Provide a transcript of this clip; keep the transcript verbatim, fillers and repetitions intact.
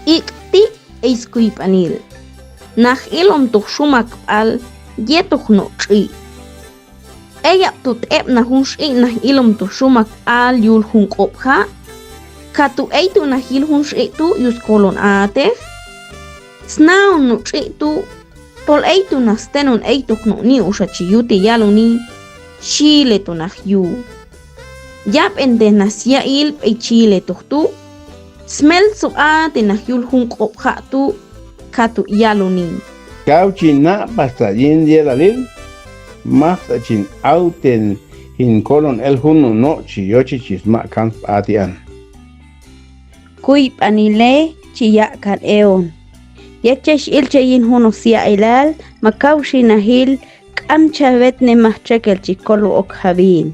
Ikti, eis kuipaniil. Naj ilomtok shumakpaal, yetok noh tsi. Eyapto tep naj jun shi naj ilomtok shumakpaal yul jun kopja. Katu eitu naj yul jun shi tu yus kolon ate. Snaun noh tsi tu. Tol eitu naj stenun eitok noh ni usha chi yute yaluni. Chile tu naj yu. Yap ente naj sia il pei chile tok tu. Smel su ate naj yul jun kopja tu. Katu yaluni. Kau chi na pasta yin yelalil. Masta chin auten hin kolon el junu noh chi yochi chi sma kan ati an. Kuipaniil, chi yakan eon. Yeche shi ilche yin junu sia ilal, makau shi naj il, kan cha vetne mah chekel chi kolu ok habin.